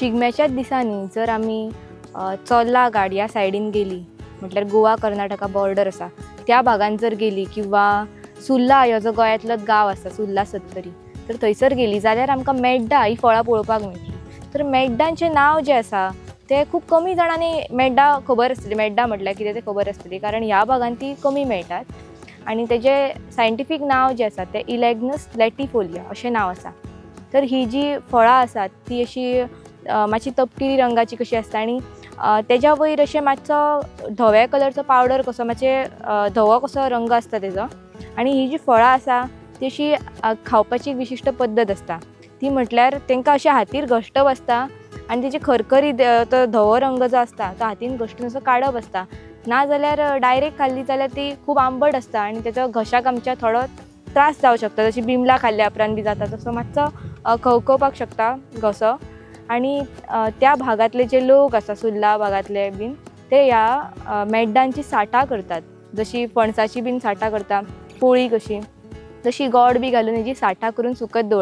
शिगम्याच्याच दिसांनी जर आमी चोर्ला घाट ह्या सायडीन गेलीं, म्हटल्यार गोवा कर्नाटका बॉर्डर आसा त्या भागान जर गेलीं, किंवां सुर्ला ह्यो जो गोंयांतलो गांव आसा, सुर्ला सत्तरी, तर थंयसर गेलीं जाल्यार आमकां मेड्डा ही फळां पळोवपाक मेळटलीं. तर मेड्डांचें नांव जें आसा तें खूब कमी जाणांनी मेड्डा खबर आसतली, मेड्डा म्हटल्यार कितें तें खबर आसतली, कारण ह्या भागान ती कमी मेळटात. आनी तेजें सायंटिफीक नांव जें आसा तें इलॅग्नस लॅटिफोलिया अशें नांव आसा. तर ही जी फळां आसात ती अशी मातशी तपकिरी रंगाची कशी आसता आनी तेज्या वयर अशें मातसो धव्या कलरचो पावडर कसो, मातशें धवो कसो रंग आसता तेजो. आनी ही जी फळां आसा ती अशी खावपाची एक विशिश्ट पद्दत आसता, ती म्हटल्यार तांकां अशें हातीर घश्टप आसता आनी तेजी खरखरीत तो धवो रंग जो आसता तो हातीन घश्टून असो काडप आसता. ना जाल्यार डायरेक्ट खाल्ली जाल्यार ती खूब आंबट आसता आनी तेजो घशाक आमच्या थोडो त्रास जावं शकता, जशी बिमलां खाल्ल्या उपरांत बी जाता तसो मातसो खवखवपाक शकता घसो. आनी त्या भागांतले जे लोक आसा, सुर्ला भागांतले बीन, ते ह्या मेड्डांची साठां करतात, जशी फणसाची बीन साठां करता पोळी कशी, तशी गोड बी घालून हेजी साठां करून सुकत दवरतात.